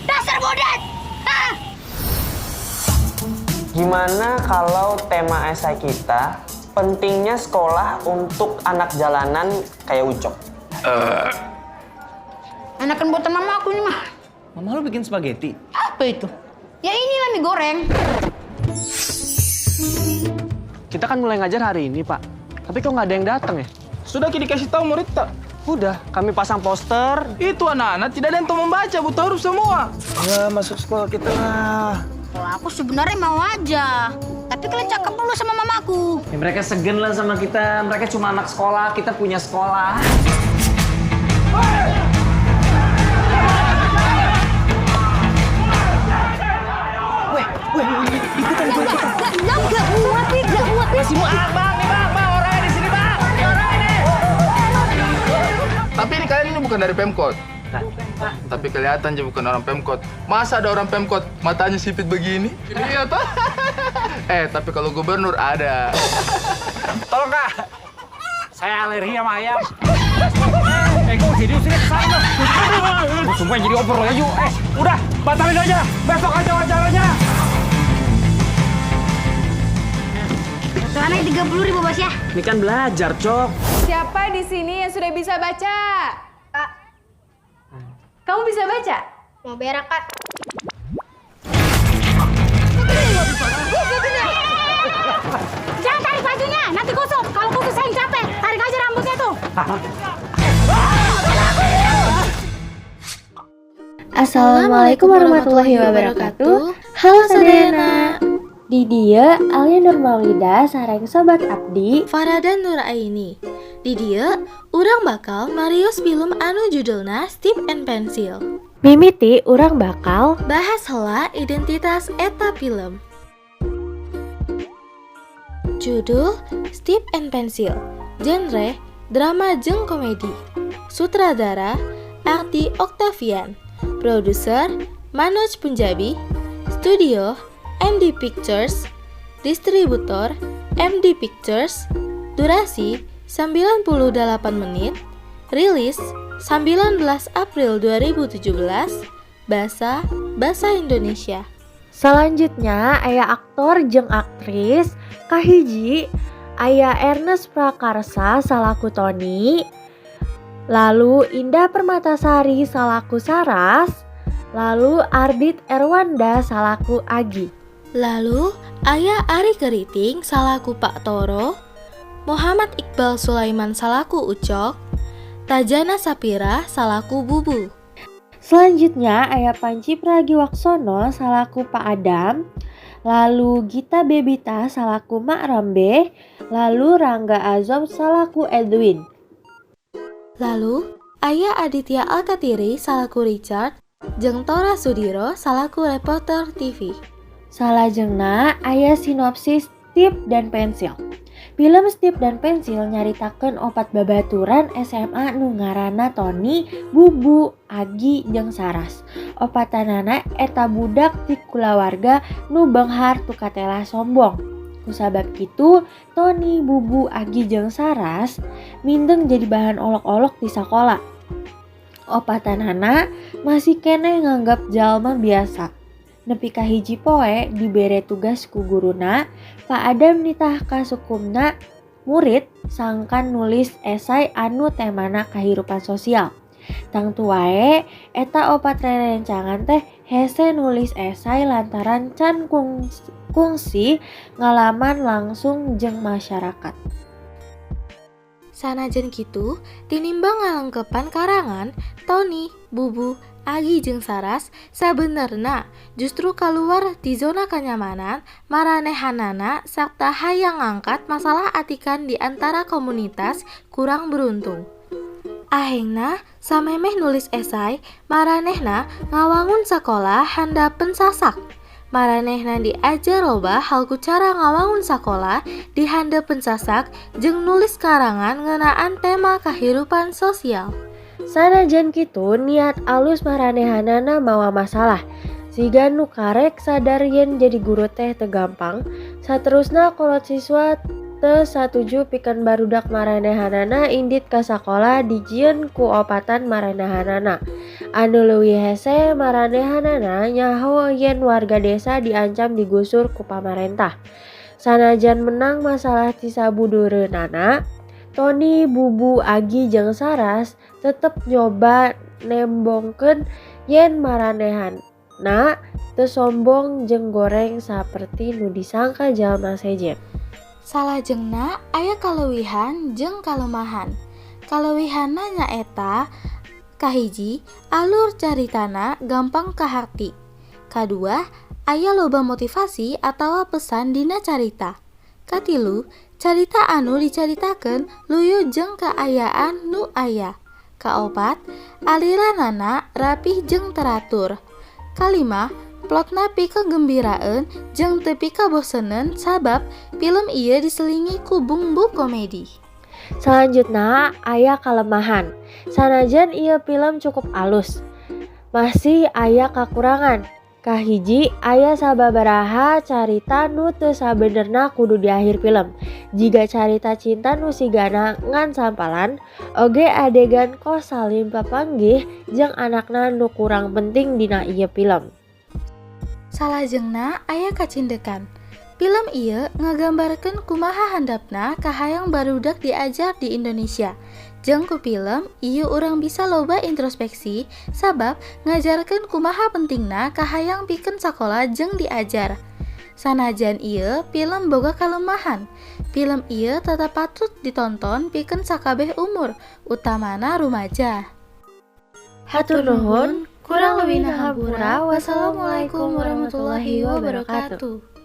Dasar bodat! Ah! Gimana kalau tema esai kita pentingnya sekolah untuk anak jalanan kayak Ucok? Enakan buatan mama aku ini mah. Mama lu bikin spaghetti? Apa itu? Ya inilah mie goreng. Kita kan mulai ngajar hari ini, Pak. Tapi kok nggak ada yang datang ya? Sudah dikasih tahu murid tak? Udah, kami pasang poster. Itu anak-anak tidak ada yang tahu membaca, buta huruf semua. Ya, masuk sekolah kita lah. Kalau aku sebenarnya mau aja. Tapi kalian cakep dulu sama mamaku. Ya, mereka segen lah sama kita. Mereka cuma anak sekolah, kita punya sekolah. Ikutan, gue ikutan. Enggak muat nih, enggak muat nih. Masih muat, Bang. Nih, Bang, Bang. Orangnya di sini, Bang. Ini orang ini. Tapi ini kalian ini bukan dari Pemkot. Tapi kelihatan aja bukan orang Pemkot. Masa ada orang Pemkot matanya sipit begini? Iya toh? Tapi kalau gubernur ada. Tolong, Kak. Saya alergi sama ayam. Kok jadi usirnya ke sana? Sumpah jadi obor aja, yuk. Udah, batalin aja. Besok aja wacaranya. Satu anak 30 ribu, Bos ya. Ini kan belajar, Cok. Siapa di sini yang sudah bisa baca? Kak. Kamu bisa baca? Mau berak, Kak. Jangan tarik bajunya, nanti kusut. Kalau kusut saya yang capek. Tarik aja rambutnya tuh. Assalamualaikum warahmatullahi wabarakatuh. Halo sadayana. Di dieu Alia Nurmaulida sareng sobat abdi Farada Nuraini. Di dieu urang bakal marios film anu judulna Stip and Pencil. Mimiti urang bakal bahas heula identitas eta film. Judul Stip and Pencil, genre drama jeung komedi. Sutradara Arti Octavian, produser Manoj Punjabi, studio MD Pictures, distributor MD Pictures, durasi 98 menit, rilis 19 April 2017, bahasa Bahasa Indonesia. Selanjutnya aya aktor jeung aktris. Kahiji aya Ernest Prakarsa salaku Tony, lalu Indah Permatasari salaku Saras, lalu Ardit Erwanda salaku Agi. Lalu aya Ari Keriting salaku Pak Toro, Muhammad Iqbal Sulaiman salaku Ucok, Tajana Sapira salaku Bubu. Selanjutnya aya Panji Pragiwaksono salaku Pak Adam, lalu Gita Bebita salaku Mak Rambe, lalu Rangga Azof salaku Edwin. Lalu aya Aditya Alkatiri salaku Richard, jeung Tora Sudiro salaku reporter TV. Salajengna aya sinopsis Stip dan Pensil. Film Stip dan Pensil nyaritakeun opat babaturan SMA nu ngaranna Tony, Bubu, Agi, jeung Saras. Opatanana eta budak ti kulawarga nu beunghar tukatela sombong. Kusabab kitu, Tony, Bubu, Agi, jeung Saras mindeng jadi bahan olok-olok di sakola. Opatanana masih keneh nganggap jalma biasa. Nepi ka hiji poe dibere tugas ku guruna, Pak Adam nitah ka sukumna murid sangkan nulis esai anu temana kahirupan sosial. Tangtu wae eta opat rerencangan teh hese nulis esai lantaran can kungsi ngalaman langsung jeung masyarakat. Sanajan kitu, tinimbang ngalengkepan karangan, Tony, Bubu, Agi jeung Saras sabenerna justru kaluar ti zona kanyamanan maranehanana sarta hayang ngangkat masalah atikan di antara komunitas kurang beruntung. Ahengna samemeh nulis esai, maranehna ngawangun sakola handapeun sasak. Maranehna diajar loba hal ku cara ngawangun sakola di handapeun sasak jeung nulis karangan ngeunaan tema kahirupan sosial. Sanajan kitu niat alus maranehanana mawa masalah. Siga nu karek sadar yen jadi guru teh teu gampang, saterusna kolot siswa teu satuju pikeun barudak maranehanana indit ka sakola dijieun ku opatan maranehanana. Anu leuwih hese, maranehanana nyaho yen warga desa diancam digusur ku pamarentah. Sanajan meunang masalah ti sabudureunana, Toni, Bubu, Agi jeung Saras tetep nyoba nembongkeun yen maranehanana teu sombong jeung goreng saperti nu disangka jalma sejen. Salajengna aya kaleuwihan jeung kalemahan. Kaleuwihanna nyaeta kahiji, alur caritana gampang kaharti. Kadua, aya loba motivasi atawa pesan dina carita. Katilu, carita anu dicaritakeun luyu jeung kaayaan nu aya. Kaopat, aliranana rapih jeung teratur. Kalima, plotna pikagembiraeun jeung teu pikaboseneun sabab pilem ieu diselingi ku bumbu komedi. Salanjutna aya kalemahan. Sanajan ieu film cukup alus, masih aya kakurangan. Kahiji, aya sababaraha carita nu teu sabenerna kudu di akhir film. Jiga carita cinta nu sigana ngan sampalan, oge adegan kos Salim papanggih jeung anakna nu kurang penting dina ieu film. Salajengna aya kacindekan. Film ieu ngagambarkeun kumaha handapna kahayang barudak diajar di Indonesia. Jeung ku film ieu urang bisa loba introspeksi sabab ngajarkeun kumaha pentingna kahayang pikeun sakola jeung diajar. Sanajan ieu film boga kalemahan, film ieu tetep patut ditonton pikeun sakabeh umur, utamana rumaja. Hatur nuhun, kurang leuwihna hampura. Wassalamualaikum warahmatullahi wabarakatuh.